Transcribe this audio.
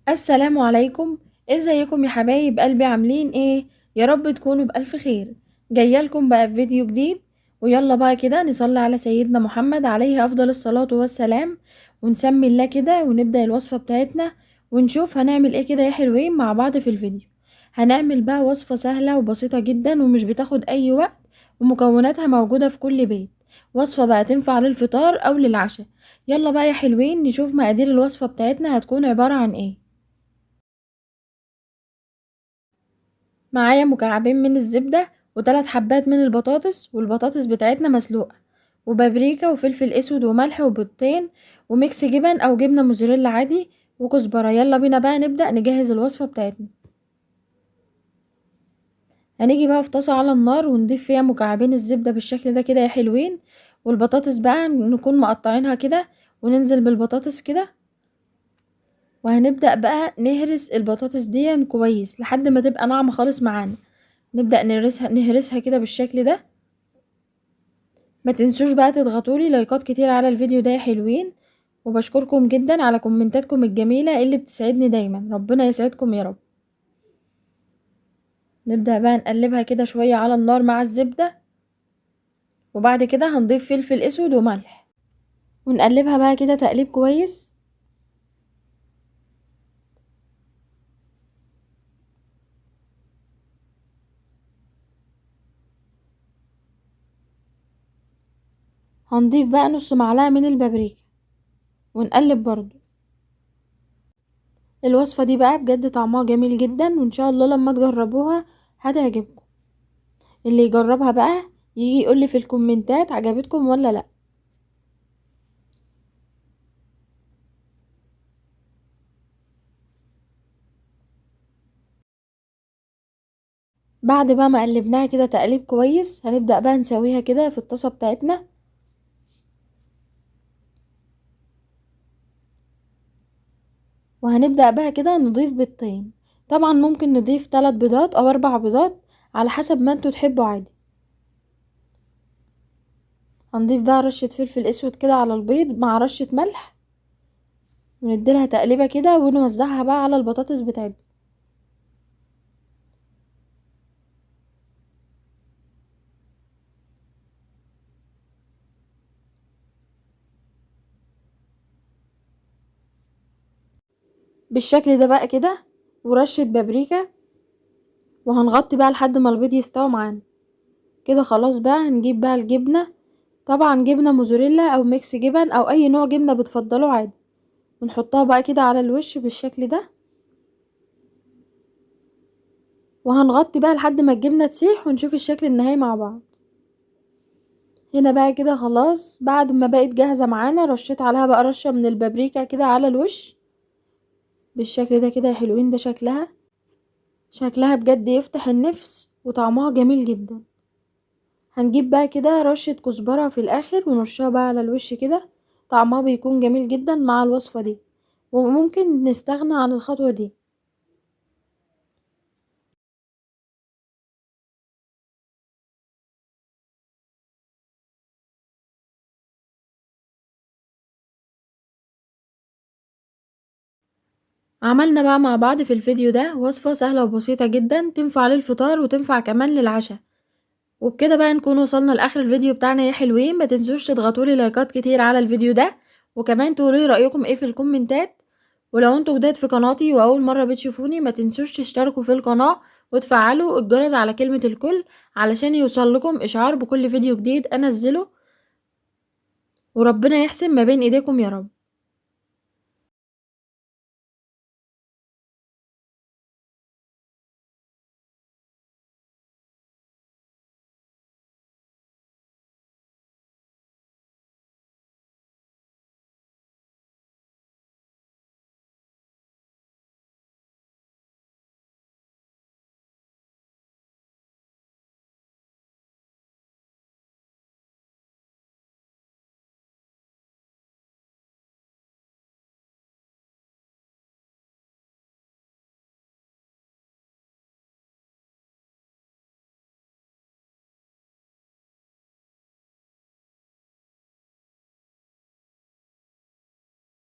السلام عليكم. ازيكم يا حبايب قلبي؟ عاملين ايه؟ يا رب تكونوا بألف خير. جايه لكم بقى في فيديو جديد، ويلا بقى كده نصلي على سيدنا محمد عليه افضل الصلاة والسلام، ونسمي الله كده ونبدأ الوصفة بتاعتنا ونشوف هنعمل ايه كده يا حلوين مع بعض في الفيديو. هنعمل بقى وصفة سهلة وبسيطة جدا ومش بتاخد اي وقت، ومكوناتها موجودة في كل بيت. وصفة بقى تنفع للفطار او للعشاء. يلا بقى يا حلوين نشوف مقادير الوصفة بتاعتنا هتكون عبارة عن ايه. معايا مكعبين من الزبدة وثلاث حبات من البطاطس، والبطاطس بتاعتنا مسلوقة، وبابريكا وفلفل اسود وملح وبيضتين وميكس جبن او جبنة موزاريلا عادي وكزبرة. يلا بينا بقى نبدأ نجهز الوصفة بتاعتنا. هنيجي بقى في طاسة على النار ونضيف فيها مكعبين الزبدة بالشكل ده كده يا حلوين، والبطاطس بقى نكون مقطعينها كده وننزل بالبطاطس كده، وهنبدأ بقى نهرس البطاطس دي كويس لحد ما تبقى ناعمة خالص معانا. نبدأ نهرسها كده بالشكل ده. ما تنسوش بقى تضغطولي لايكات كتير على الفيديو ده يا حلوين، وبشكركم جدا على كومنتاتكم الجميلة اللي بتسعدني دايما، ربنا يسعدكم يا رب. نبدأ بقى نقلبها كده شوية على النار مع الزبدة، وبعد كده هنضيف فلفل اسود وملح، ونقلبها بقى كده تقليب كويس. هنضيف بقى نص معلقة من البابريكا ونقلب برضو. الوصفة دي بقى بجد طعمها جميل جدا، وان شاء الله لما تجربوها هتعجبكم. اللي يجربها بقى يجي يقولي في الكومنتات عجبتكم ولا لا. بعد بقى ما قلبناها كده تقليب كويس، هنبدأ بقى نسويها كده في الطاسة بتاعتنا. وهنبدأ بقى كده نضيف بيضتين، طبعا ممكن نضيف 3 بيضات او 4 بيضات على حسب ما انتوا تحبوا عادي. هنضيف بقى رشة فلفل اسود كده على البيض مع رشة ملح، ونديلها تقليبة كده ونوزعها بقى على البطاطس بتاعتنا. بالشكل ده بقى كده، ورشة بابريكا، وهنغطي بقى لحد ما البيض يستوي معانا كده. خلاص بقى هنجيب بقى الجبنة، طبعا جبنة موزاريلا او mix جبن او اي نوع جبنة بتفضلوه عادي، ونحطها بقى كده على الوش بالشكل ده، وهنغطي بقى لحد ما الجبنة تسيح ونشوف الشكل النهائي مع بعض. هنا بقى كده خلاص بعد ما بقت جاهزة معانا، رشيت عليها بقى رشة من البابريكا كده على الوش بالشكل ده كده يا حلوين. ده شكلها بجد يفتح النفس وطعمها جميل جدا. هنجيب بقى كده رشة كزبرة في الاخر ونرشها بقى على الوش كده، طعمها بيكون جميل جدا مع الوصفة دي، وممكن نستغنى عن الخطوة دي. عملنا بقى مع بعض في الفيديو ده وصفة سهلة وبسيطة جدا، تنفع للفطار وتنفع كمان للعشاء. وبكده بقى نكون وصلنا لاخر الفيديو بتاعنا يا حلوين. ما تنسوش تضغطولي لايكات كتير على الفيديو ده، وكمان تقولولي رأيكم ايه في الكومنتات. ولو انتوا جداد في قناتي واول مرة بتشوفوني، ما تنسوش تشتركوا في القناة وتفعلوا الجرس على كلمة الكل علشان يوصل لكم اشعار بكل فيديو جديد انزله. وربنا يحسن ما بين ايديكم يا رب.